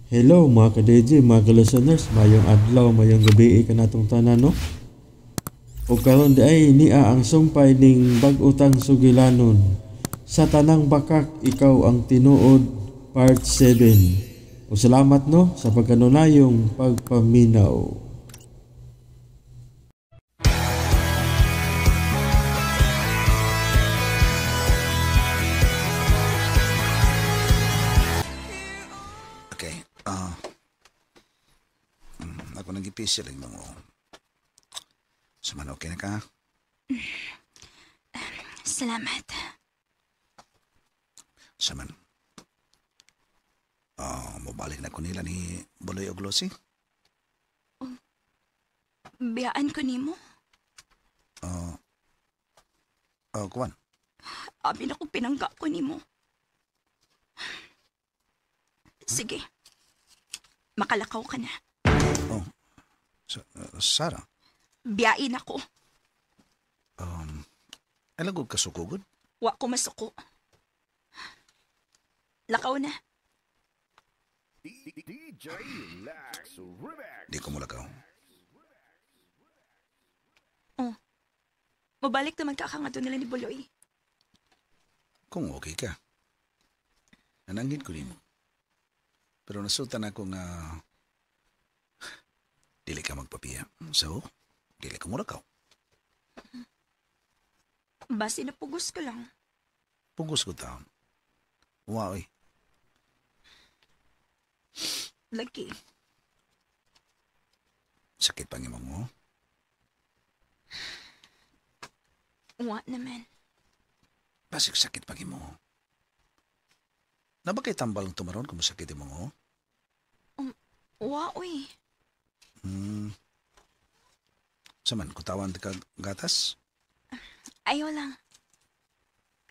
Hello mga ka-DJ, mga ka-listeners, mayong adlaw, mayong gabi kanatong tanan, no? O karon di ay niya ang sumpay ning bag-utang sugilanon. Sa tanang bakak, ikaw ang tinuod, part 7. O salamat no sa pagkanunayong pagpaminaw. Okay. Ako nang gipisil ang mga. Suman, okay na ka? Salamat. Saman. Mobalik na ko nila ni Buloy og Lucy. Biyaan ko nimo. Kuwan. Abi na ko pinangga ko nimo. Sige. Makalakaw ka na. Oh. Sarah. Biyain ako. Alagod ka sukugod? Wa ko masuko. Lakaw na. Di ko mulakaw. Oh. Mabalik naman ka nga doon nila ni Buloy. Kung okay ka. Nananggid ko nimo. Pero nasultan ako nga dili ka magpapiya. So, dili ko mulakaw. Basi na pugos ko lang. Pugos ko taon. Wow, eh. Lagi. Sakit pang imong mo. Wa naman. Basig sakit pang imo. Na ba kay tambal ang tumaron kung masakit imong mo? Wa, uy. Saman, kutawan ka gatas? Ayaw lang.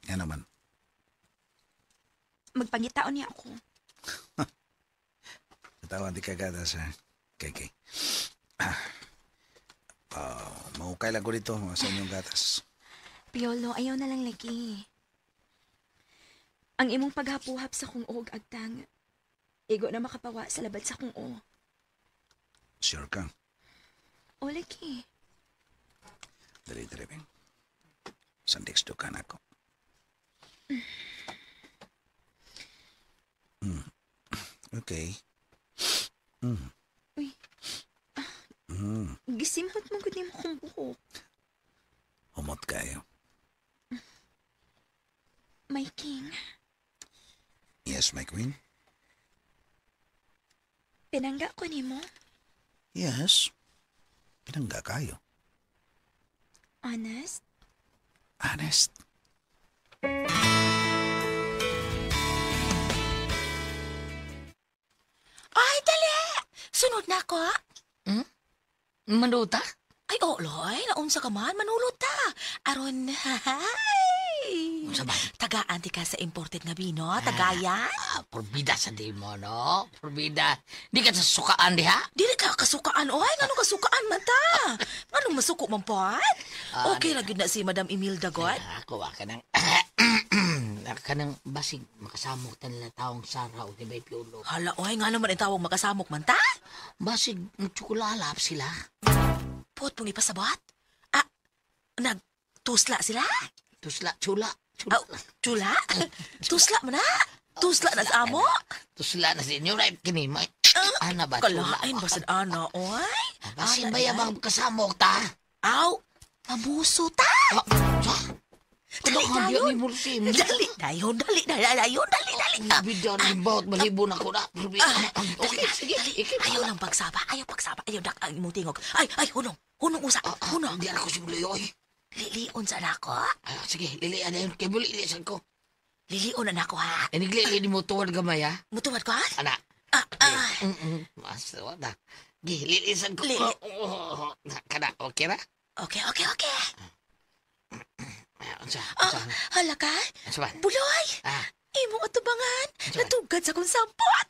Yan naman. Magpangitaon niya ako. Kutawan di ka gatas, ha? Okay, okay. Mahukay lang ko dito sa inyong gatas. Piolo, ayaw na lang lagi. Ang imong paghapuhap sa kong og agtang, igo na makapawa sa labad sa kong o. Sure ka? O lagi. Dali, dali, Beng. Sandex do ka na ako. Okay. Uy. Gisimhot mo gud nimo kong buhok. Humot kayo. My king. Yes, my queen. Pinangga ko nimo? Yes. Pinangga kayo. Honest? Honest. Ay, dali! Sunod na ako, ha? Manuta? Ay, oo, Loy. Naunsa ka man, manulot ta. Aron, hay! Unsa ba? Tagaan ti ka sa imported nga bino, tagayan. Porbida sa di mo, no? Porbida. Di ka sa sukaan diha? Dili ka kasukaan, oy. Nganong kasukaan man ta? Nganong masuko man po? Okay ra gyud na si Madam Imelda, God. Ako, kanang kanang basig makasamok ta nila taong Sara o di ba Piolo. Hala, oy, nga naman ang tawag makasamok man ta? Basig tsukulalap sila. Pot mong ipasabot? Nagtusla sila? Tusla, chula. Chula. Aw, chula? Tusla man na? Tusla na sa amo? Tusla na si inyo. Right, kini. May, ana ba, chula? Kalain ba sa ana, oy? Basin Ana ba yung ba? mga kasamok ta? Aw, mabuso ta! Sa? Dali Dali, dayon! dali. Dali dayon, dali, dali, dayon, dali, dali. Bidyan, bawat malibo na ko na. Okay, sige. Ayaw lang pagsaba, ayaw pagsaba, ayaw dak ang imong tingog. Ay, ay, hunong, hunong usa, hunong. Hindi ako si Buloy, oy. Lilion sa anak ko. Sige, lilian na yun. Kay Buloy, lilian ko. Lilion na ako, ha? Iniglili ni mo tuwad gamay, ha? Mutuwad ko, ha? Ana. Mas, wala. Gi, lilisan ko. Lili. Kana, okay na? Okay, okay, okay. Unsa, unsa, Hala ka? Unsa ba? Buloy! Imong atubangan! Natugad sa kong sampot!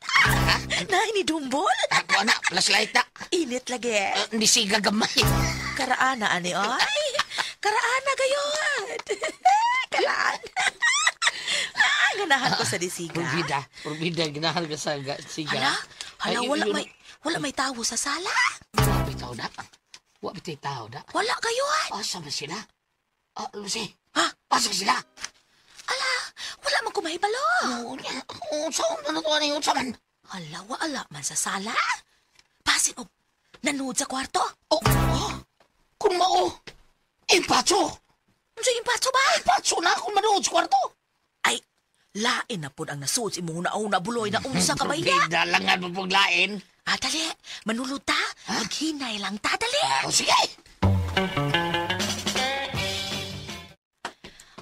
Na, inidumbol? Ako, ana, flashlight na. Init lagi. Hindi siga gamay. Karaana, ani, oy. Karaana gayon. Karaana. Ganahan ko sa disiga. Purbida, purbida, ganahan ka sa siga. Hala, Hala, Ay, wala yun- may wala may tawo sa sala. Wa bitaw da. Wa bitaw tao da. Wala kayo ah. Asa ba sila? Ah, Lucy. Ha? Asa ba sila? Ala, wala man ko mahibalo. Unsa man na to ani unsa man? Hala, wala man sa sala. Basin og nanood sa kwarto. Oh, oh. Kung mao. Impatso. Unsa yung patso ba? Impatso na kung manood sa kwarto. Ay, lain na pod ang nasuod sa imong una-una buloy na unsa ka ba iya? Dalangan mo paglain. Ah, dali, manulod ta. Maghinay lang ta, dali. Oh, sige.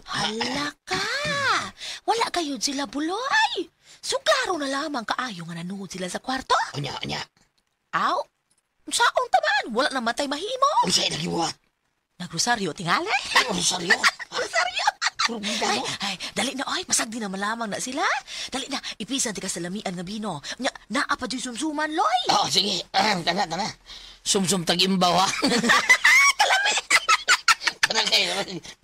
Hala ka! Wala kayo sila buloy. So klaro na lamang kaayo nga nanood sila sa kwarto. Unya, unya. Aw, saon ta man? Wala na matay mahimo. Unsa ina gibuhat? Nagrosaryo tingali. Ay, Rosario. Rosaryo. Ay, Ay, ay, dali na ay, masagdi na malamang na sila. Dali na, ipisan ti ka sa lamian nga bino. Nya, naa pa di sumsuman, loy. Oh, sige. Tana, tana. Sumsum tag-imbaw, ha? Kalami! Tana kayo.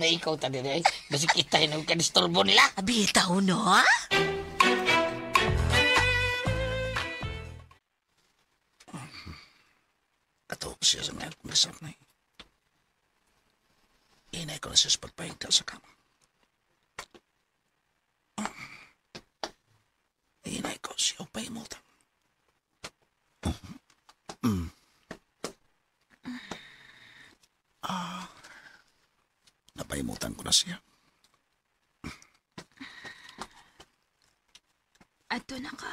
Naikaw ta din, eh. Basi kita yun ang kadisturbo nila. Bitaw, no? ah? Kato siya sa mga kumisap na eh. Inay ko na siya sa pagpahigda sa kama. Inay ko siya pahimutan. Napahimutan ko na siya. Ato na ka.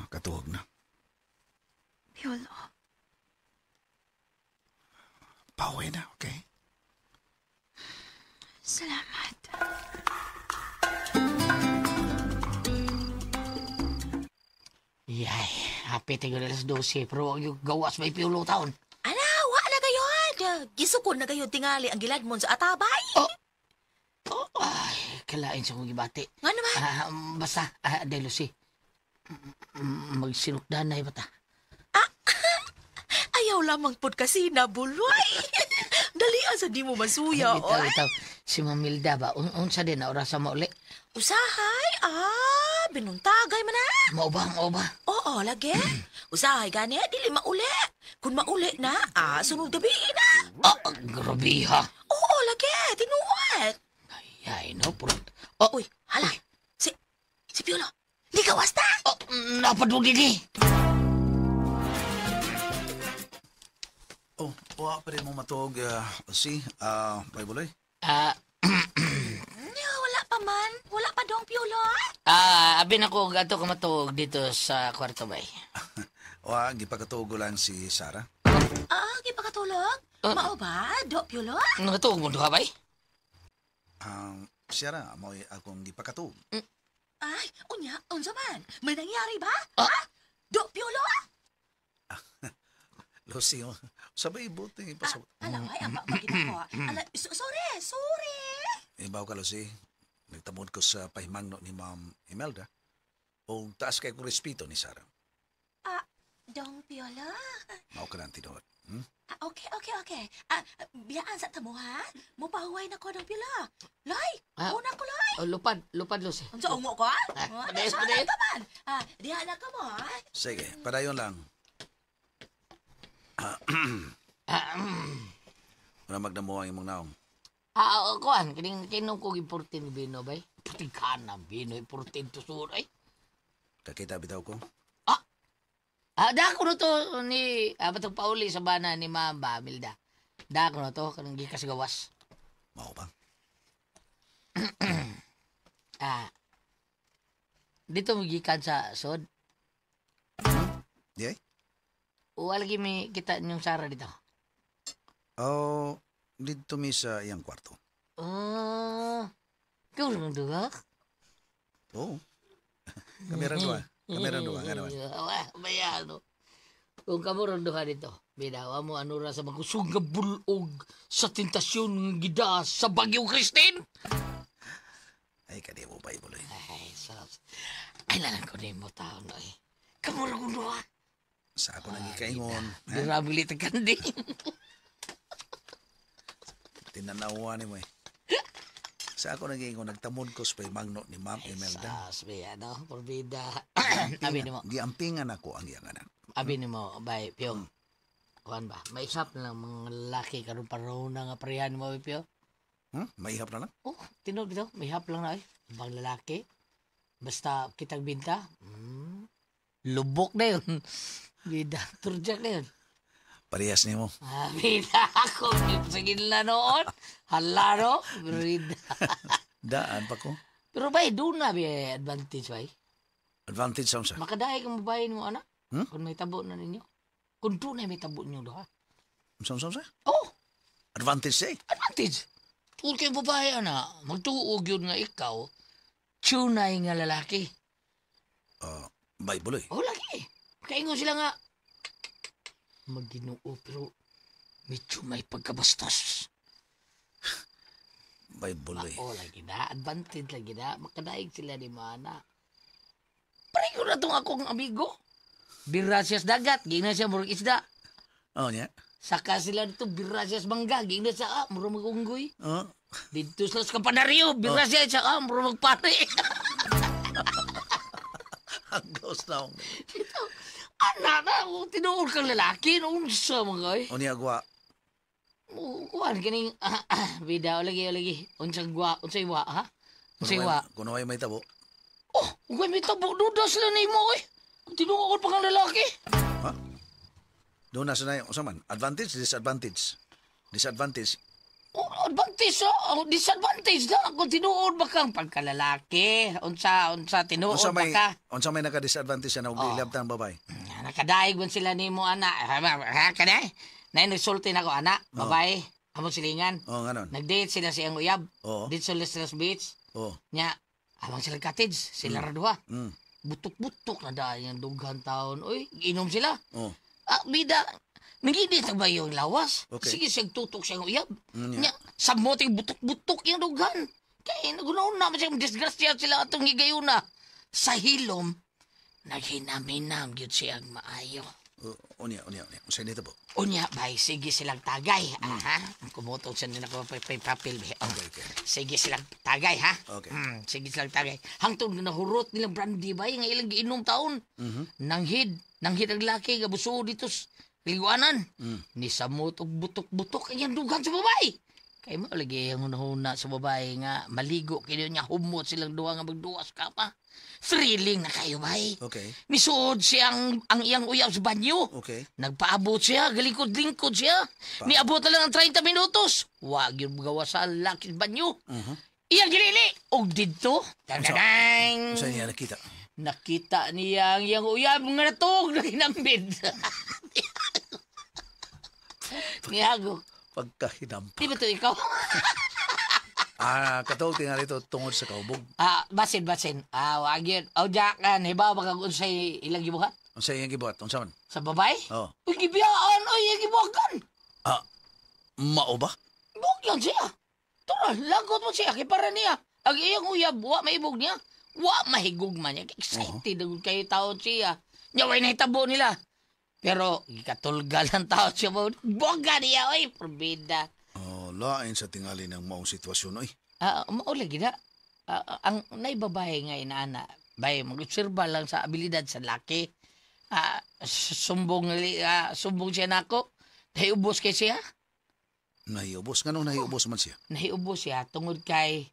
Katuog na. Piolo. Pauwi na, okay? Salamat. Yay, happy tayo alas 12, pero wag yung gawas may piulo taon. Ala, wa na kayo. Gisukon na kayo tingali ang giladmon sa atabay. Oh, oh, ay, kalain sa kong gibati. Nga naman? Basta, ah, Lucy, magsinukdan na bata. Ayaw lamang pod kasi na buloy. Dali sa di mo masuya, Bitaw, oy. bitaw. Si Mamilda ba, unsa din na orasa mo uli? Usahay, binuntagay man na. Mao ba, mao ba? Oo, lagi. Usahay gani, dili mauli. Kung mauli na, sunod gabi na. Ah, grabe ha. Oo, lagi, tinuod. Ay, no, puro. Oh, Uy, hala. Si Piolo, di ka wasta. Oh, napadug din eh. Oh, wa pa rin mo matuog, si, Bible. Ah, Wala pa man. Wala pa dong, Piolo. Abin ako gato ka matuog dito sa kwarto bay. Wa, gipakatuog lang si Sarah. Gipakatulog? Mao ba, do Piolo? Nakatuog mo duha bay? Sarah, mo'y akong gipakatuog. Ay, unya, unsa man? May nangyari ba? Ha? Do Piolo? Lucy, oh, sabay buti pasabot. Ala, ay, ang pagkita ko. Ala, sorry, sorry. Ibaw ka, Lucy. Nagtamod ko sa pahimangno ni Ma'am Imelda. O taas kay kong respeto ni Sarah. Dong Piolo? Mao ka lang tinuod. Okay. Biyaan sa tamo, ha? Mupahuway na ko, Dong Piolo. Loy, una ko, Loy. Oh, lupad, lupad, Lucy. Unsa ungo ko, ha? Padayon, Sa padayon. ka man. Diha na ka mo, ha? Sige, padayon lang. Una magdamo ang imong naong. Kuan, kining kinom ko 14 bino bay. Puting kana bino, 14 tusur ay. Kakita bitaw ko. Da ko na to ni batong pauli sa bana ni Ma'am ba, Milda. Da ko na to kanang gikas gawas. Mao ba? Dito mo gikan sa sod. Yeah? Wala lagi may kita niyong Sara dito. Oh, dito mi sa iyang kwarto. Ikaw lang duha? Oo. Kamera duha. Kamera duha. Nga naman. Bayano. Kung kamo ron duha dito, binawa mo ano ra sa magusog nga bulog sa tentasyon nga gida sa Bagyo Christine. Ay, kadi mo Bible eh. Ay, sus. Ay, lalang ko na mo taon na eh. Kamo ron duha. Sa ako nang ikaingon. Durabili ta kandi. Tinanawa ni mo eh. Sa ako nagiingon, nagtamod ko sa pahimangno ni Ma'am Imelda. Sas, be, ano, porbida. Abi nimo, Giampingan ako ang iyang anak. Abi nimo, bay, Pio. Kuan ba? Maisap na lang mga lalaki karon panahon na nga parehan mo, bay, Pio. Maihap na lang? Oh, tinuod bitaw, mahap lang na ay. Bang lalaki. Basta kitang binta, lubok na yun. Bida, turjak na yun. Parehas nimo. Ah, bida ako, sige na noon. Hala no, bida. Daan pa ko. Pero bay, doon na bay, advantage bay. Advantage sa unsa? Makadaig ang babae mo, anak. Hmm? Kung may tabo na ninyo. Kung doon ay may tabo ninyo doha. Unsa unsa unsa? Oh, Advantage eh. advantage. Tungkol kay babae, anak, magtuog yun nga ikaw, tunay nga lalaki. Bible eh. Oh, lagi. Kaingon sila nga, maginoo pero medyo may pagkabastos. Bible eh. Oh, lagi na. Advantage lagi na. Makadaig sila ni Mana. Pareho na itong akong amigo. Bira siya sa dagat, gina siya murag isda. Oh, niya. Saka sila dito, bira siya sa mangga, gina siya, murag magunggoy. Oh. Dito sila sa kampanaryo, bira siya siya, murag magpare. Ang ghost na akong. Dito, anak na, oh, tinuod kang lalaki, unsa mga oy. O niya gwa. Kuan kining bida o lagi o lagi. Unsang gwa, unsay wa ha? Unsay wa? Kuno ay may tabo. Oh, ugay may tabo duda sila nimo oy. Ang tinuod pa kang lalaki. Ha? Doon na sa unsa man? Advantage, disadvantage. Disadvantage. Oh, advantage oh, disadvantage na kung tinuod ba kang pagkalalaki. Unsa unsa tinuod Unsa ba may ka? unsa may naka-disadvantage siya na og oh. ang babae. Nakadaig man sila nimo ana. Ha kanay? Nay nagsulti nako ana, babae. Among silingan. Oh, nganon. Nag-date sila sa iyang uyab. Oo. Dito sila sa beach. Oh. Nya, amang sila cottage, sila ra duha. Butok-butok na dahil yung dughan taon. Uy, inom sila. Oh. Ah, bida, nangidit na ba yung lawas? Okay. Sige, siyang tutok siyang uyab. Yeah. Nya, samoting butok-butok yung dughan. Kaya nagunaon naman siyang disgrasya sila atong higayuna. Sa hilom, naghinam-hinam gyud siyang maayo. Oh, unya, unya, unya. Unsay nito po? Unya, bay, sige silang tagay. Aha. Kumutog sa nila ko papel. Oh. Okay, okay. Sige silang tagay, ha? Okay. Sige silang tagay. Hangtod na nahurot nilang brandy, bay, nga ilang giinom taon. Nanghid. Nanghid ang laki, nga buso dito sa liguanan. Ni samot og butok-butok ang iyang dugan sa babae. Kay mo lagi ang hunahuna sa babae nga maligo kini niya humot silang duha nga magduwas ka pa. Thrilling na kayo, bay. Okay. Misuod siyang ang iyang uyab sa banyo. Okay. Nagpaabot siya, galikod-lingkod siya. Niabot na lang ang 30 minutos. Wag yung gawa sa laki banyo. Iyang gilili. Og didto. Tadadang! Unsa niya nakita? Nakita niya ang iyang uyab nga natug na hinambid. Nihago. Pagkahinam. Di ba to ikaw? Ah, katol tingali ito tungod sa kaubog. Ah, basin, basin. Ah, wag yun. O, Jack, hibaw ba kag unsay ilang gibuhat? Unsa iyang gibuhat? Unsa man? Sa babae? Oh. Uy, gibiyaan! Uy, gibuhagan! Ah, mao ba? Bugyan siya. Tura, lagot mo siya. Kay para niya. Ang iyang uyab, wa maibog niya. Wa mahigugma niya. Excited mm kayo taon siya. Nya, way nahitabo nila. Pero, gikatulga lang taon siya. Buga niya, oy, probida. Oh, lain sa tingali ng maong sitwasyon oy. Ah, mao lagi na. Ah, ang naibabae nga inaana, bay mag-obserba lang sa abilidad sa laki. Ah, sumbong sumbong siya nako. Nahiubos kay siya. Nahiubos nganong nahiubos man siya? Nahiubos siya tungod kay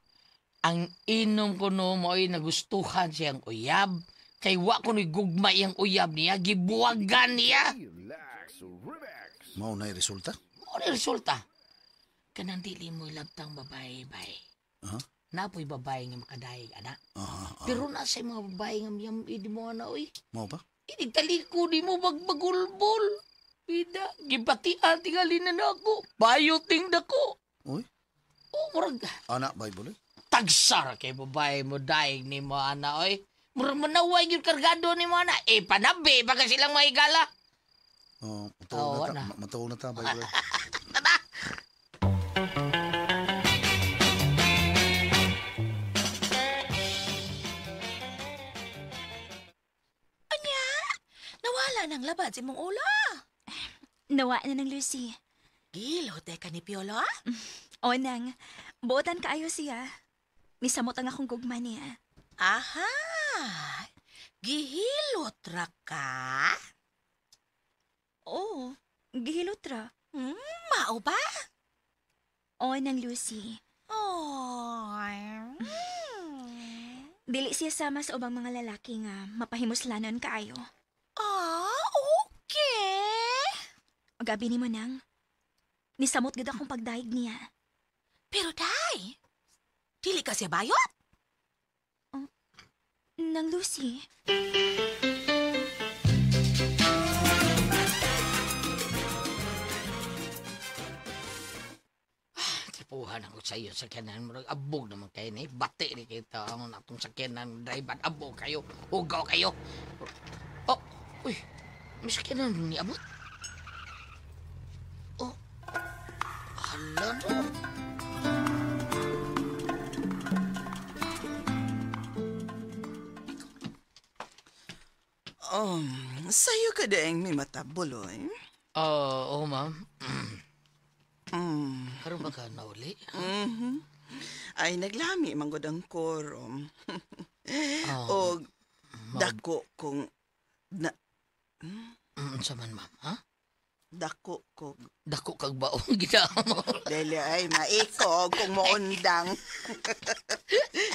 ang inom ko no mo'y nagustuhan siyang uyab. Kay wa ko ni gugma iyang uyab niya, gibuwagan niya. Mao na resulta? Mao ni resulta. Kanang dili mo ilabtang babae, bay. Aha. Napoy babae nga makadayeg, ana. Aha. Pero nasa mga babae nga miyam idi mo ana, oy. Mao ba? Inig taliko di mo magbagulbol. Bida, gibatian tingali na nako. Bayoting dako. Uy, Oh, murag anak Bible eh. tagsara kay babae mo daig ni mo ana oy. Murag manaway gyud kargado ni mo ana. Eh panabi baka silang mahigala. Oh, matuog Oo, na ta, ana. matuog na ta Bible. Anya, nawala nang labad sa imong ulo. Nawa na ng Lucy. Gilo, teka ni Piolo, ah. O nang, buotan kaayo siya. Nisamot ang akong gugma niya. Aha! Gihilot ra ka? Oo, gihilot ra. Mao ba? Oo, nang Lucy. Oh. Dili siya sama sa ubang mga lalaki nga mapahimuslanon kaayo. Ah, okay. Gabi ni mo nang. Nisamot gud akong pagdayeg niya. Pero day, dili ka siya bayot? Nang Lucy. Tipuhan ako sa iyo sakyanan. Murag abog naman kayo ni. Bati ni kita ang atong sakyanan. Driver, abog kayo. Hugaw kayo. Oh, uy. May sakyanan ni abot. Oh, hala no. Sa'yo ka daing may mata, Buloy. Oh, oh, ma'am. Mm. Karon ba ka nauli? Mhm. Ay, naglami manggod ang korom. Oh, O dako kong na, Unsa man, ma'am, ha? Dako kog Dako kag baong ginamo. Dili ay maikog kung moundang.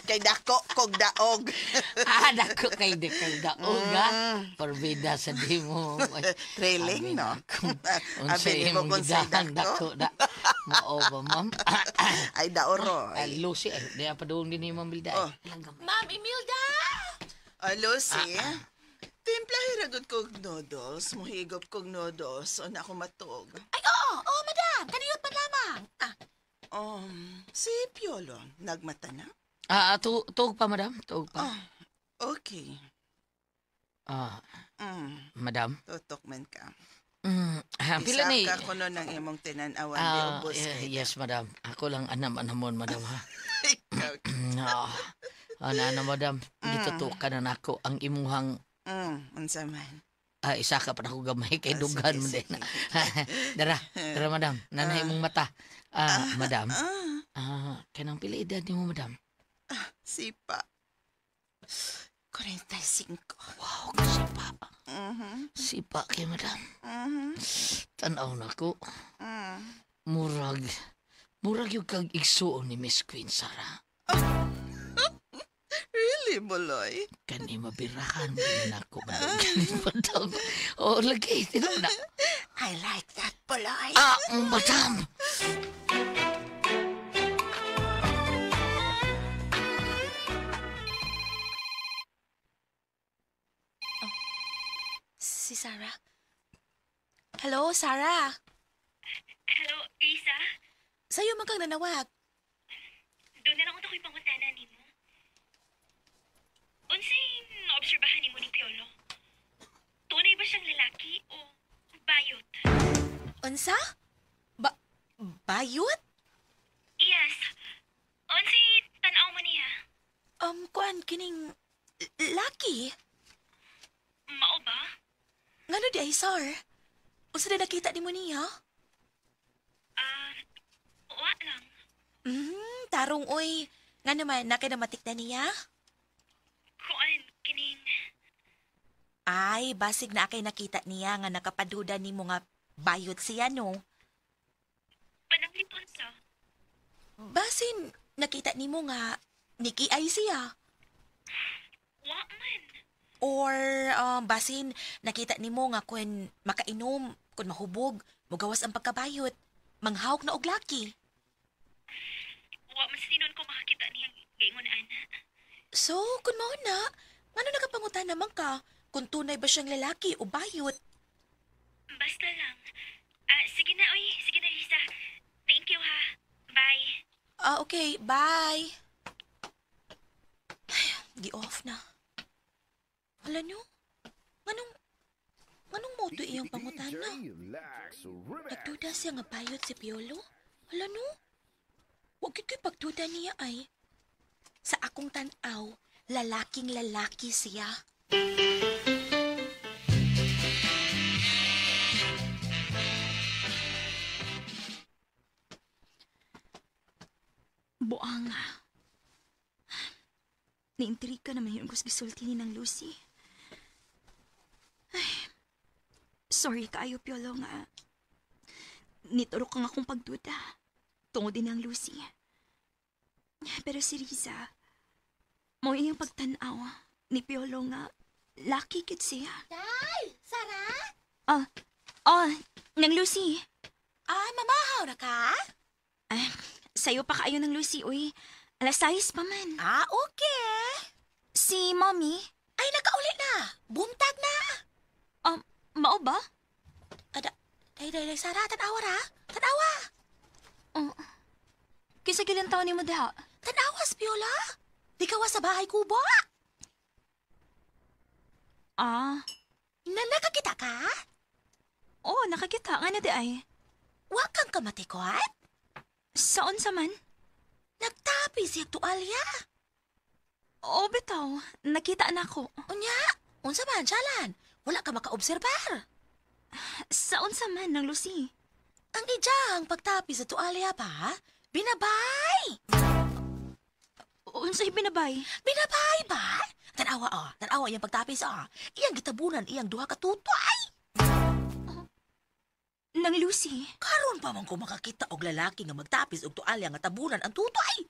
Kay dako kog daog. Ah, dako kay di kag daog, ha? Porbida sa di mo. Ay, Trailing, no? Unsa Abi nimo imong kung say gidahan dako. dako da. Mao ba, ma'am? Ay, daoroy. Ay, Lucy, ay, di pa doon din ni Ma'am Bilda. Oh. Ma'am Imelda! Ah, Lucy, timplahi ragod kog noodles, muhigop kog noodles, o na ako matog. Ay, oo, oo, madam. Kaniyot man lamang. Ah, Si Piolo, nagmata na? Ah, tuog pa, madam. Tuog pa. Ah, okay. Ah, Mm, madam. tutok man ka. Pila ni? Isa ka kuno ng imong tinan-awan di Ah, ubos kay. yes, madam. Ako lang anam-anamon, madam, ha? Ikaw. Ah, ana, madam. Gitutukan na nako ang imuhang Unsa man. Ah, isa ka pa na ako gamay kay Ah, dugan sige, mo din. sige. Dara, dara, madam. Nanay mong mata. Ah, madam. Ah, Ah, kanang pila edad nimo, madam? Sipa. 45. Wow, kasipa. Mhm. Sipa kay madam. Tanaw na ko. Murag, murag yung kag igsuon ni Miss Queen Sara. Really, Buloy? Kani mabirahan mo na ako, madam. Kani, madam. Oh, lagi, tinaw na. I like that, Buloy. Ah, madam! Si Sarah. Hello, Sarah. Hello, Risa. Sa'yo man kang nanawag. Doon na lang ako'y pangutana nimo. Unsay naobserbahan nimo ni Piolo? Tunay ba siyang lalaki o bayot? Unsa? Bayot? Yes. Unsay tan-aw mo niya? Kuan kining laki. Mao ba? Ngano di ay, sir? Unsa na nakita nimo niya? Ah, wa lang. Tarong oy. Nga naman, nakinamatik na niya? Kuan kining Ay, basig na akay nakita niya nga nakapaduda nimo nga bayot siya, no? pananglit unsa? Basin, nakita nimo nga niki ay siya. Wa man. Or basin, nakita nimo nga kun makainom, kun mahubog, mugawas ang pagkabayot, manghawk na og laki. Wa man sinon ko makakita niyang gaingon ana. So, kun mao na, ngano nakapangutan naman ka kung tunay ba siyang lalaki o bayot? Basta lang. Ah, sige na oy, sige na Risa. Thank you ha. Bye. Ah, okay, bye. Ay, gi-off na. Hala nyo, nganong moto iyang pangutana? Nagduda siya nga bayot si Piolo? Hala no, wag gid ko'y pagduda niya ay. Sa akong tan-aw, lalaking lalaki siya. Buanga. Naintriga naman yung gusto gisulti ni ng Lucy. Ay, sorry kaayo, Piolo, nga. Niturok kang akong pagduda. Tungod din ang Lucy. Pero si Riza, mo iyang pagtanaw ni Piolo nga lucky kid siya. Day! Sara? Ah, oh, nang Lucy. Ah, mamahaw na ka? Ah, sayo pa kaayo ng Lucy, uy. Alas 6 pa man. Ah, okay. Si Mommy? Ay, nakauli na. Buntag na. Mao ba? Ada, day, day, day, Sara, tanawa ra. Tanawa. Oh. Kinsa gilang taon nimo diha? Tanawa, Spiola. Di ka wa sa bahay kubo. Ah, Na nakakita ka? oh, nakakita. Nga na di ay. Wa kang kamatikot? Saon sa man? Nagtapi siya tualya. Oo, bitaw. Nakita na ako. Unya, unsa man, jalan. Wala ka makaobserbar. Saon sa man ng Lucy? Ang ijang pagtapi sa tualya ba? Binabay! Unsay binabay? Binabay ba? Tanawa oh, tanawa iyang pagtapis oh. Iyang gitabunan iyang duha ka tutoy. Nang Lucy? Karon pa man ko makakita og lalaki nga magtapis og tualya nga tabunan ang tutoy.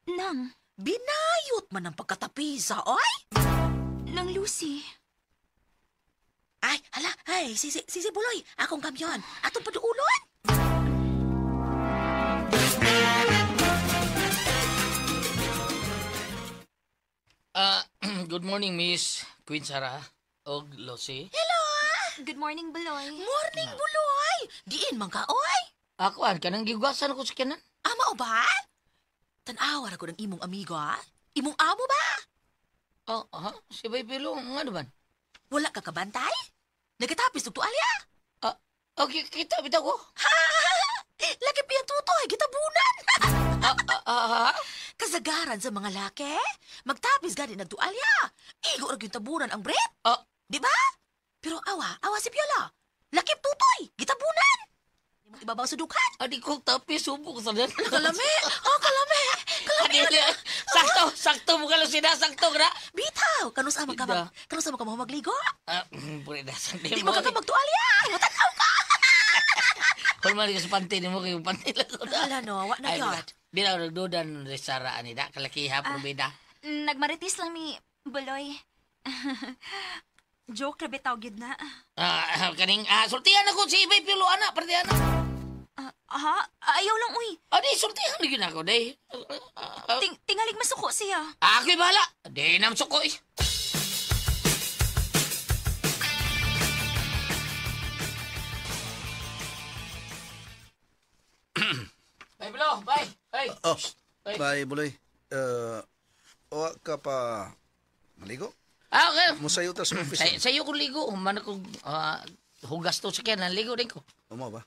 Nang? Binayot man ang pagkatapisa, oy! Nang Lucy? Ay, hala, ay, sisi, sisi Buloy, akong kamyon. Atong paduulon. Ah, good morning, Miss Queen Sara og Lucy. Hello! Good morning, Buloy. Morning, Buloy! Diin man ka, oy! Ako an kanang gigugasan ko sa kanan. Ama o ba? Tan-awa ra ko ng imong amigo, ha? Imong amo ba? Oh, ha? Si Bay Pilo, nga naman. Wala ka kabantay? Nagatapis og tualya? Ah, okay, kita bitaw ko. Ha! Lagi piyang tutoy, gitabunan! Ah, ah, ah, ah. Kasagaran sa mga laki, magtapis gani nagtualya. Igo ra gyud tabunan ang brief. Ah. Di ba? Pero awa, awa si Piola. Lakip tutoy, gitabunan. Imong ibabaw sa dughan. Adi ko tapis subok sa dan. Kalami, oh kalami. Kalami. Adi, sakto, sakto mo ka Lucina, sakto gra. Bitaw, kanus ama ka Ida. mag, kanus ama ka mo magligo? Ah, puri dasan Di mo ka ka magtualya. Matanaw ka. Kung man ka sa panty nimo kay panty lang ko na. Wala no, wa na Ay, gyud. Di na nagdudan ni Sara ani da kalakiha probida. Nagmaritis lang mi, Buloy. Joke ra bitaw gyud na. Ah, kaning sultihan ako si Bay Pilo ana, parte ana. Ah, ha? Ayaw lang, uy. Adi sultihan gyud ako day. Tingalig masuko siya. Ako'y bahala. Di nam suko eh. Bay Pilo, bay. Bay. Oh, Ay. bye, Buloy. Wa ka pa maligo? Ah, okay. Musayo ta sa office. Sa iyo ko ligo, man ako hugas to sa kaya, ligo din ko. Umo ba?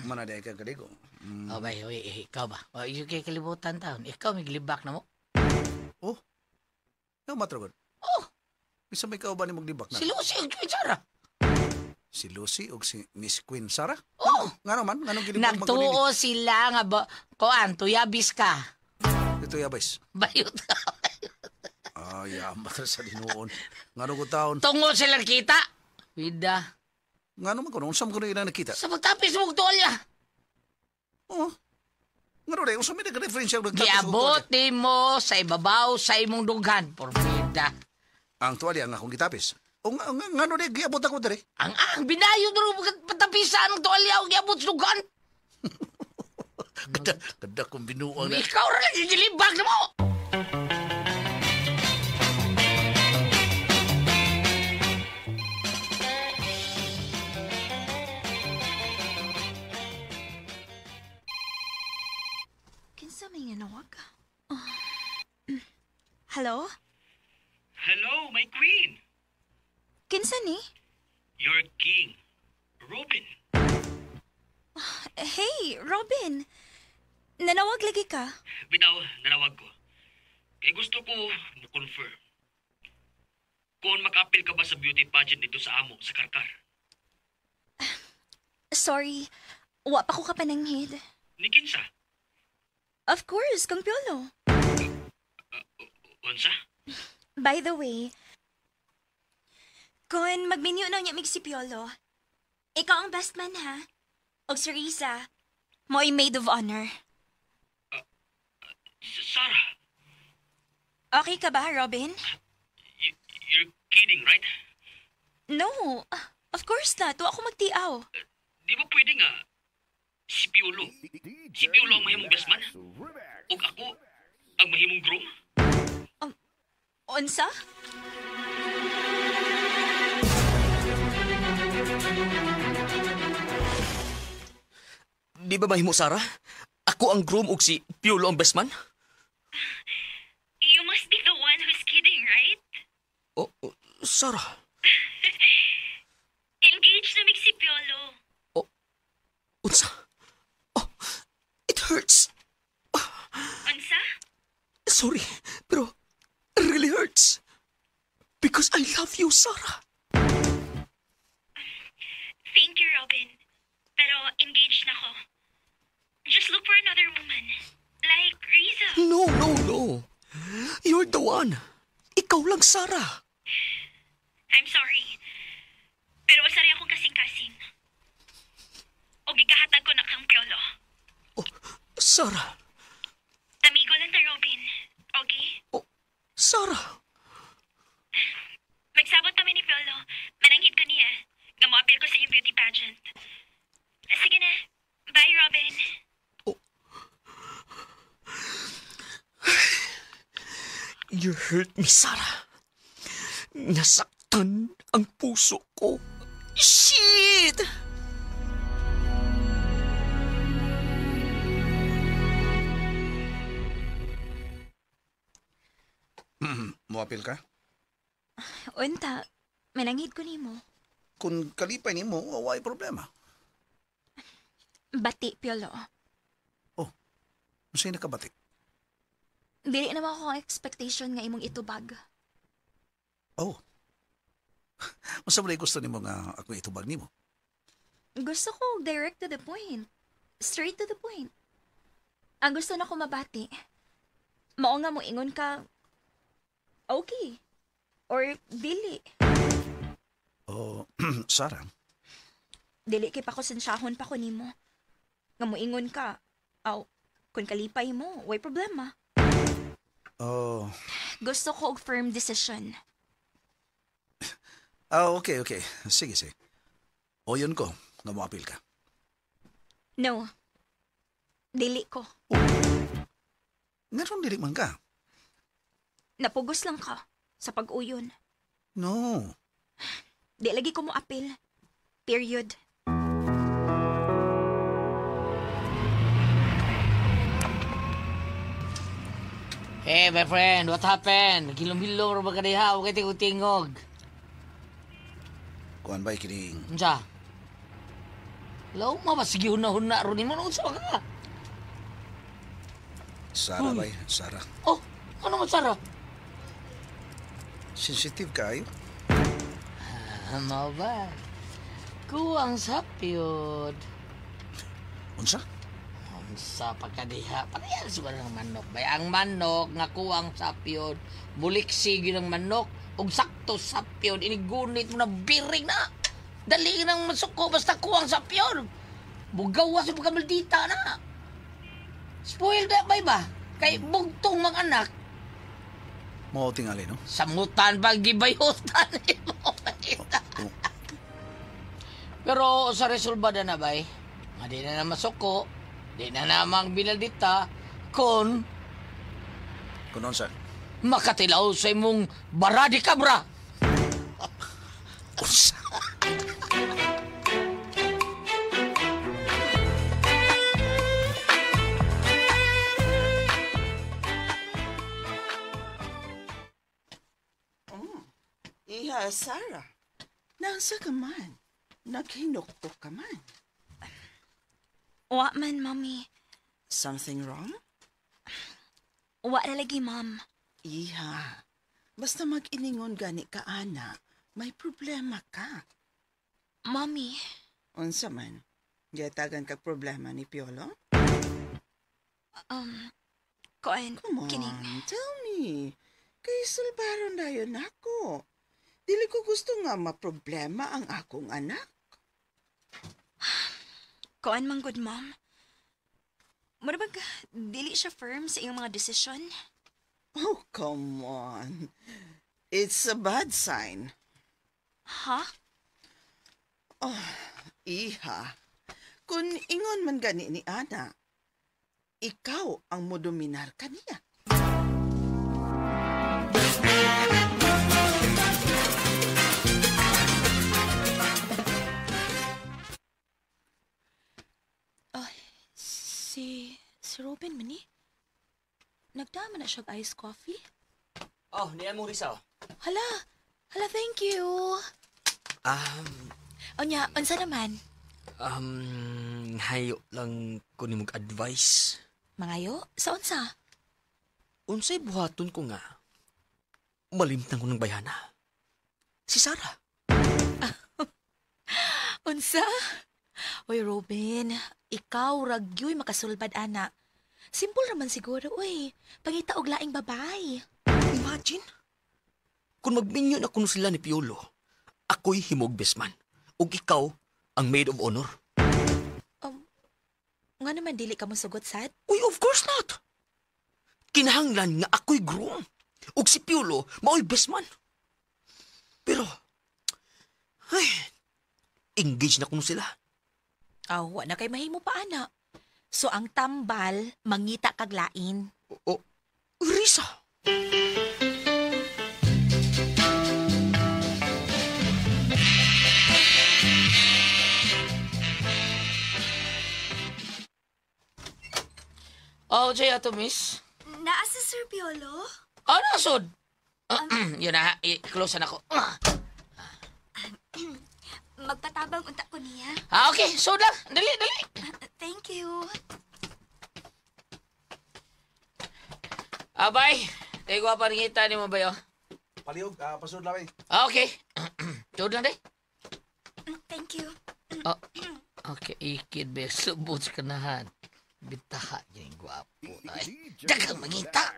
Mana di ka kaligo. Oh, bay, oy, eh, ikaw ba? Oh, iyo kay kalibutan taon. Ikaw may gilibak na mo. Oh. Ikaw matragod. Oh, Bisa may kauban ni maglibak na. si Lucy og Queen Sara. Si Lucy o si Miss Queen Sara? Oh, Ngano man? Nganong gilibak nagtuo sila nga ba kuan tuyabis ka. Ito yabis. Bayot ka. Ay, ambat sa dinuon. Ngano ko taon? Tungo sila kita. Bida. Ngano man ko? Unsa man ko ilang nakita? Sa pagtapis mo tuwalya. Oh. Ngano rin? Unsa may nag-referensya og nagtapis og Giabot tuwalya? mo sa ibabaw sa imong dughan. Porfida. Ang tuwalya nga akong gitapis. O nga, nga, ngano rin giabot ako diri? Ang binayo duro patapisan ang tuwalya o giabot sa dughan. Kada kada kong binuang na. Ikaw ra lang gilibag na mo. Kinsa may nga nawag? Oh. Hello? Hello, my queen. Kinsa ni? Your king, Robin. Hey, Robin. Nanawag lagi ka? Bitaw, nanawag ko. Kay gusto ko mo-confirm. Kung maka-apil ka ba sa beauty pageant dito sa amo, sa Karkar? Sorry, wa pa ko kapananghid. Ni kinsa? Of course, kang Piolo. By the way, kung magminyo na niya mig si Piolo, ikaw ang best man ha? Og si Risa, mo'y maid of honor. Sarah, Okay ka ba, Robin? You're kidding, right? No, of course not. Wa ako magtiaw. Di ba pwede nga si Piolo? Si Piolo ang mahimong best man? O ako ang mahimong groom? Unsa? Di ba mahimo, Sarah? Ako ang groom ug si Piolo ang best man? You must be the one who's kidding, right? Oh, Sarah. Engaged na mig si Piolo. Oh, unsa? Oh, it hurts. Unsa? Sorry, pero it really hurts. Because I love you, Sarah. Thank you, Robin. Pero engaged na ko. Just look for another woman. Like Riza. No, no, no. You're the one. Ikaw lang, Sarah. I'm sorry. Pero wasa rin akong kasing-kasing. O gikahatag ko na kang Piolo. Oh, Sarah. Amigo lang ta, Robin. Okay? Oh, Sarah. Magsabot kami ni Piolo. Mananghid ko niya. Nga mo-appeal ko sa iyong beauty pageant. Sige na. Bye, Robin. Oh. You hurt me, Sarah. Nasaktan ang puso ko. Shit! Moapil ka? Unta, mananghid ko nimo. Kung kalipay nimo, way problema. Bati, Piolo. Oh, unsay nakabati? Dili naman ako ang expectation nga imong itubag. Oh. Unsa man gusto nimo nga ako itubag nimo? Gusto ko direct to the point. Straight to the point. Ang gusto na ko mabati. Mao nga mo ingon ka, okay. Or dili. Oh, Sarah. Dili kay pakusensyahon pa ko nimo. Nga moingon ka, aw, kung kalipay mo, way problema. Oh. Gusto ko og firm decision. Ah, okay, okay. Sige, sige. O yun ko, nga moapil ka. No. Dili ko. Oh. Ngaron dili man ka? Napugos lang ka sa pag-uyon. No. Di lagi ko mo apil. Period. Hey, my friend, what happened? Hilom-hilom ra ba ka diha? Huwag kayo tingog. Kuan ba kining? Unsa? Law ma ba sige huna-huna ron nimo unsa ka? Sarah bay, Sarah. Oh, ano man Sarah? Sensitive kayo. Ano ba? Kuwang sapyod. Unsa? Unsa pagkadiha? Parehas ba ng manok? Bay ang manok nga kuwang sapyod, buliksi gyud ang manok ug sakto sapyod inigunit mo na biring na. Dali nang masuko basta kuwang sapyod. Bugawa sa pagkamaldita na. Spoiled na bay ba? Kay bugtong mga anak. Mao tingali no? Samutan ba gibayutan nimo? Pero sa resolbada na bay, nga di na na masuko, di na namang binaldita, kon unsa? Makatilaw sa imong baradi kabra. Unsa? Iha, Sarah. Nasa ka man? Naghinuktok ka man? Wa man, Mommy. Something wrong? Wa ra lagi, Mom. Iha, basta mag-iningon gani ka, ana, may problema ka. Mommy. Unsa man? Giyatagan kag problema ni Piolo? Kuan, Come on, kining. tell me. Kay sulbaron dayon ako. Dili ko gusto nga maproblema ang akong anak. Kuan man good, ma'am. Mura bag, dili siya firm sa iyong mga desisyon? Oh, come on. It's a bad sign. Ha? Oh, iha. Kung ingon man gani ni Ana, ikaw ang modominar kaniya. Ay, si Robin man ni. Nagdama na siya iced coffee. Oh, niya mo Risa. Hala, hala, thank you. Onya, unsa naman? Hayo lang ko nimog advice. Mangayo, sa unsa? Unsay buhaton ko nga? Malimtan ko ng bayana. Si Sarah. Unsa? Oy, Robin, ikaw ragyoy makasulbad ana. Simple raman siguro, uy. Pangita og laing babay. Imagine. Kung magminyo na kuno sila ni Piolo, ako'y himog best man. Ug ikaw ang maid of honor. Nga naman dili ka mo sugot, sad? Uy, of course not. Kinahanglan nga ako'y groom. Ug si Piolo mao'y best man. Pero, ay, engaged na kuno sila. Aw, wa na kay mahimo pa, ana. So, ang tambal, mangita kag lain. O, Risa! Oh, siya ato, miss. Naa si Sir Piolo? Oh, nasod. Yun na, i-close na ako. Magpatabang unta ko niya. Ah, okay. So lang. Dali, dali. Thank you. Abay, tayo pa rin kita ni mo ba yun? Palihog, pasod lang eh. Ah, okay. Tuod lang, day. Thank you. Oh, okay, ikid be. Subot sa kanahan. Bitaha yung gwapo. Ay, dagang mangita.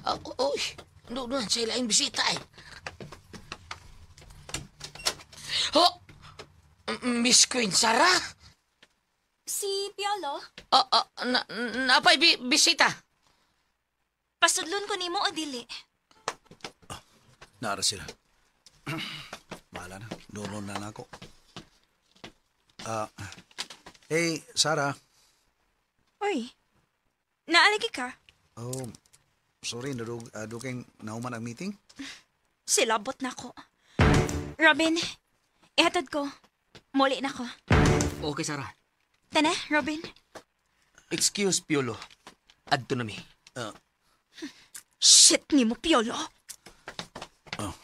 Oh, uy. Doon, sa ilaing bisita eh. Oh! Miss Queen Sarah? Si Piolo? Oh, napay bisita. Pasudlon ko nimo o dili? Naara sila. Bahala na. Doon na ako. Hey, Sarah. Uy, naalagi ka? Oh, sorry, nadugeng nauman ang meeting. Silabot na ko. Robin, ihatod ko. Muli na ko. Okay, Sarah. Tana, Robin. Excuse, Piolo. Adto na mi. Shit ni mo, Piolo. Oh.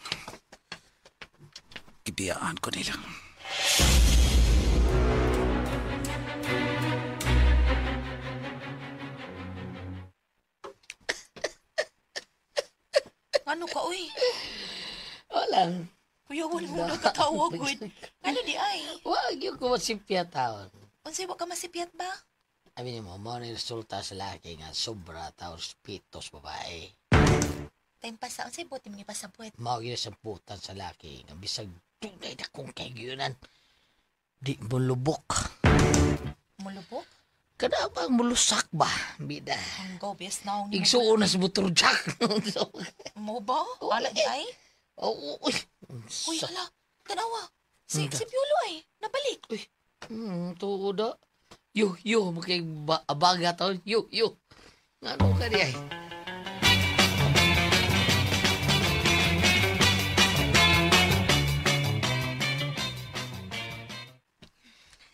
Gibiyaan ko nila. Ano ka, uy? Walang. Kuya, wala mo nagkatawag, uy. Ano di ay? Wag yung kumasipya taon. Unsay wa ka masipyat ba? Sabi niyo mo, mo ni resulta sa laki nga sobra taon pitos babae. Time pa sa unsay buti mga pasabot. Mao gyud sa putan sa laki nga bisag dunay na kong kagyunan. Di mo lubok. Mulubok? Kada bang mulusak ba? Bida. Ang go best now ni. Igsuon na sa motor jack. Mo ba? Wala di ay? Oh, uy. Uy, hala. Tanawa. Si Piolo ay nabalik. Uy. Tuod da. Yo, yo, makay abaga taon. Yo, yo. Ngano ka di ay?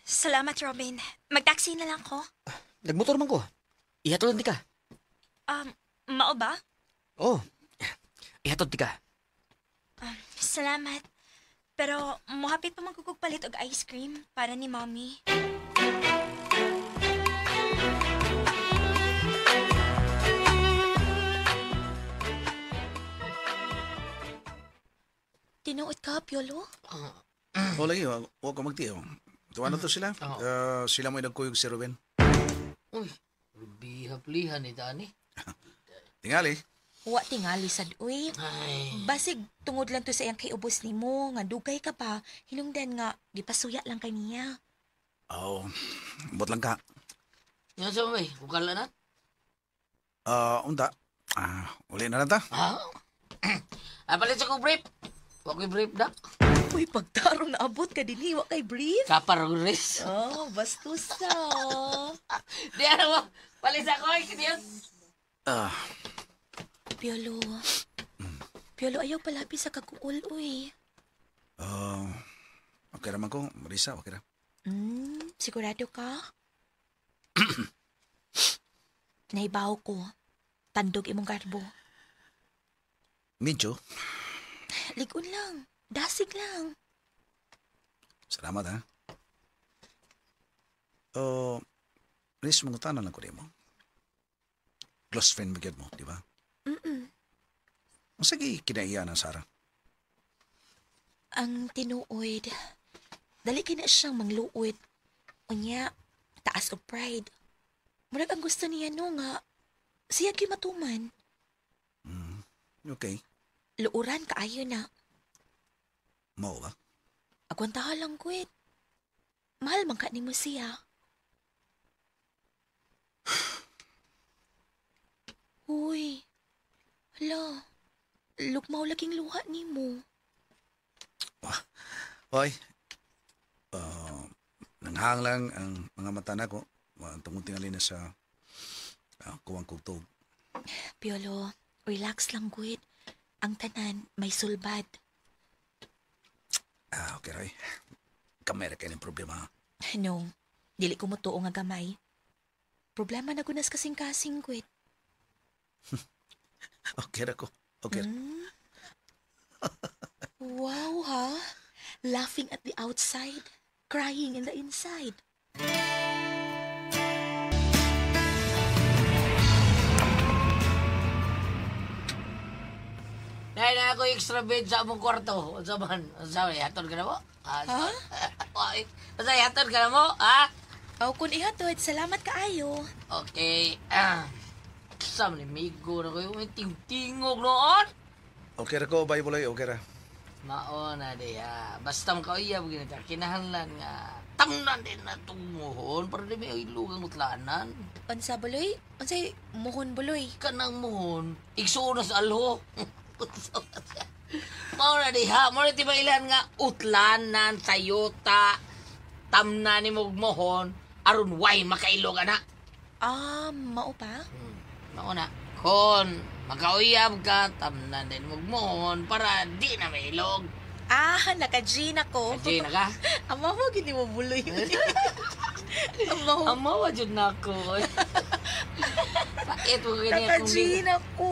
Salamat, Robin. Mag-taxi na lang ko. Nagmotor man ko. Ihatod ti ka. Mao ba? Oh. Ihatod ti ka. Salamat. Pero mohapit pa magkukugpalit og ice cream para ni Mommy. Tinuod ka, Piolo? O lagi, wag ka magtiyo. Tuwa na to sila. Sila mo'y nagkuyog si Ruben. Uy, Rubiha Liha-plihan ni Dani. Tingali. Wa tingali sad uy. Ay. Basig tungod lang to sa iyang kaiubos nimo nga dugay ka pa, hinungdan nga gipasuya lang kaniya. Oh, bot lang ka. Nga sa may, ukala na? Unta. Uli na lang ta. Ha? Palit sa kong brief. Wa ko'y brief na. Uy, pagtarong naabot ka dinhi, wa kay brief. Kapar res. Oh, bastusa. Di ano mo, palit sa ko, kiniyon. Piolo. Piolo, ayaw palabi sa kaguol, uy. Okay raman ko, Marisa, okay ra. Sigurado ka? Naibaw ko. Tandog imong garbo. Medyo. Ligon lang. Dasig lang. Salamat, ha? Oh, Riz, mangutana lang ko nimo. Close friend mo gyud mo, di ba? Mm-mm. Sige, kinaiya na, Sarah. Ang tinuod, dali kay na siyang mangluod. Unya, taas og pride. Murag ang gusto niya no nga, siya gyud matuman. Okay. Luuran kaayo na. Mao ba? Agwantahan lang kwit. Mahal man ka nimo siya. Uy. Hala. Lugmaw laging luha nimo. Hoy. Nanghang lang ang mga mata nako. Tungod tingali na sa kuwang kugtog. Piolo, relax lang gwit. Ang tanan may sulbad. Okay, Roy. Kamay ra kay ng problema. No, dili ko motuo nga gamay. Problema na gunas kasing-kasing gwit. Okay ra ko. Okay. Wow, ha? Laughing at the outside, crying in the inside. Dahil na ako extra bed sa among kwarto. Unsa man? Unsa man? Hatod ka na mo? Ha? Unsa hatod ka na mo? Ha? Aw, kun ihatod, salamat kaayo. Okay. Sa man migo na kayo. May ting-tingog noon. Okay ra ko, bye buloy. Okay ra. Mao na diha. Basta makauyab ganito. Kinahanglan nga tamnan din na tumuhon para di may ilog ang utlanan. Unsa buloy? Unsay muhon buloy? Kanang muhon, igsuon na sa alho. Mao na diha. Mao na tiba ilan nga utlanan, sayota, tamnan ni mong muhon, aron way makailog ana. Mao pa? Mao na. Kon makauyab ka, tamnan din mong muhon para di na mailog. Naka-G na ko. G na ka? Ama mo, gini mo buloy. Ama mo. Ama wa jud na ako. Pait mo gini akong Naka-G na ko.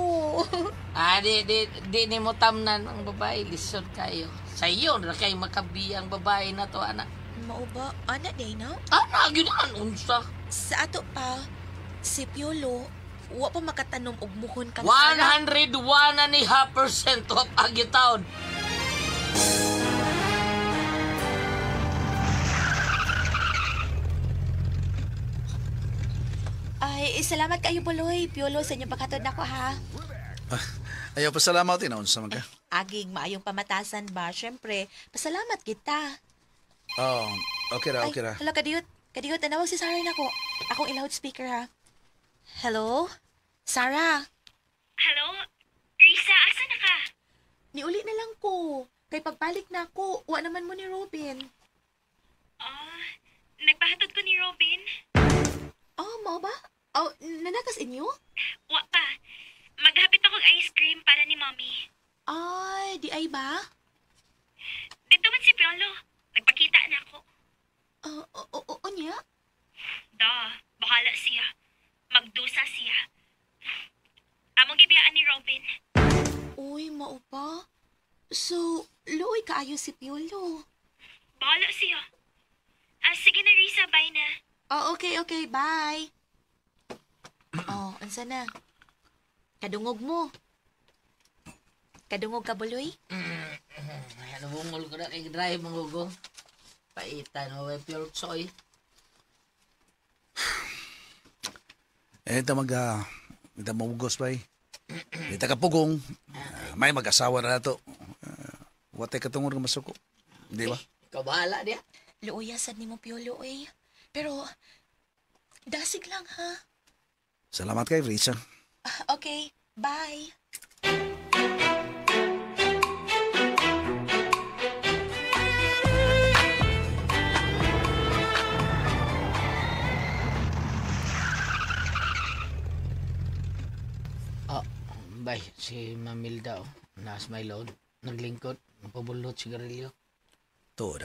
Di ni mo tamnan ang babae. Lisod kayo. Sa iyo, na kay makabi ang babae na to, anak. Mao ba? Anak, day na? Anak, yun ang unsa. Sa ato pa, si Piolo, wa pa makatanom og muhon kang Sarah. 101.5% of Agyo Town. Ay, salamat kayo, Buloy. Piolo, sa inyong paghatod nako, ha? Ayaw, pasalamat din. Unsa man ka? Aging, maayong pamatasan ba? Siyempre, pasalamat kita. Oh, okay ra, okay ra. Ay, hala, kadiyot. Kadiyot, tanawag si Sarah nako. Akong i-loudspeaker, ha? Hello? Sarah? Hello? Risa, asa na ka? Niuli na lang ko. Kay pagbalik na ako, wa naman mo ni Robin. Nagpahatod ko ni Robin. Oh, mao ba? Oh, nanakas inyo? Wa pa. Maghapit akong ice cream para ni Mommy. Ay, di ay ba? Dito man si Piolo. Nagpakita na ako. Unya? Da, bahala siya. Magdusa siya. Among gibiyaan ni Robin. Uy, mao ba? So, luoy kaayo si Piolo. Bahala siya. Sige na, Risa. Bye na. Oh, okay, okay. Bye. Oh, unsa na? Kadungog mo. Kadungog ka, Buloy? Ay, ano bungol ko na kay drive mga gugo. Paitan mo, may pure soy. Eh, ita mag, ita maugos pa eh. Ita kapugong. May mag-asawa na nato. Watay katungod nga masuko. Di ba? Ikaw bahala diya. Luoya sad nimo Piolo oy. Pero dasig lang ha. Salamat kay Risa. Ah, okay, bye. Oh, bay, si Mamilda, oh. Naas may load. Naglingkod. Napabulot sigarilyo. Tuod.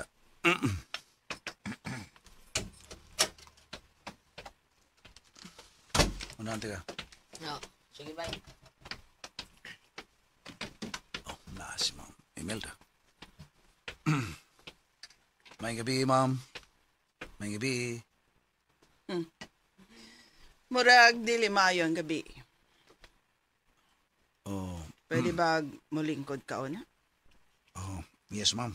Unahan ka. No, sige, bay. Oh, naa si Ma'am Imelda. May gabi, ma'am. May gabi. Murag dili maayo ang gabi. Oh, Pwede ba mulingkod ka una? oh, yes, ma'am.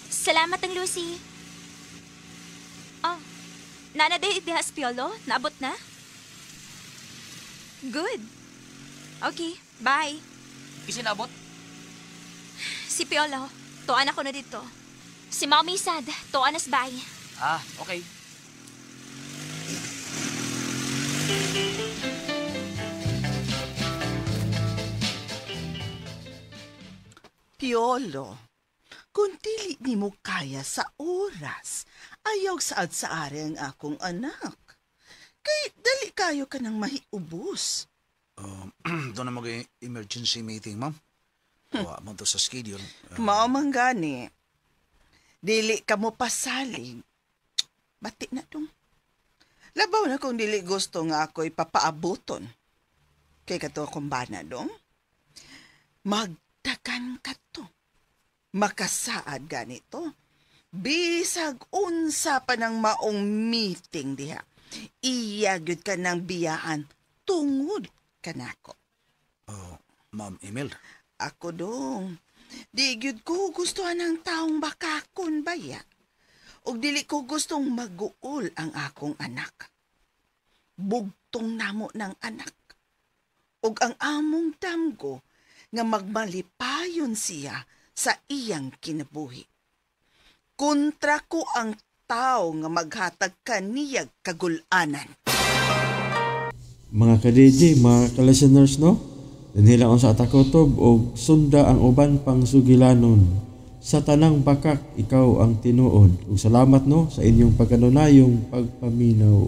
Salamat ang Lucy. Oh, nana day dihas Piolo? Naabot na? Good. Okay, bye. Isinabot? Si Piolo, tuan ako na dito. Si Mommy sad, tuan as bye. Ah, okay. Piolo, kung dili nimo kaya sa oras, ayaw saad sa ari ang akong anak. Kay dali kayo ka nang mahiubos. Doon na mag-emergency meeting, ma'am. Wa mo to sa schedule. Mao man gani. Dili ka mo pasalig. Bati na dong. Labaw na kung dili gusto nga ako'y papaabuton. Kay kato akong bana dong. Magdagan ka to. Makasaad ganito. Bisag unsa pa ng maong meeting diha. Iya gyud ka ng biyaan tungod kanako. Oh, Ma'am Imelda. Ako dong. Di gyud ko gustuhan ang taong bakakon baya. Ug dili ko gustong maguol ang akong anak. Bugtong namo ng anak. Ug ang among damgo nga magmalipayon siya sa iyang kinabuhi. Kontra ko ang tao nga maghatag kaniyag kagulanan. Mga ka-DJ, mga ka-listeners, no? Dinhi lang sa Atakotob og sunda ang uban pang sugilanon. Sa tanang bakak, ikaw ang tinuod. Ug salamat no sa inyong pagkanunayong pagpaminaw.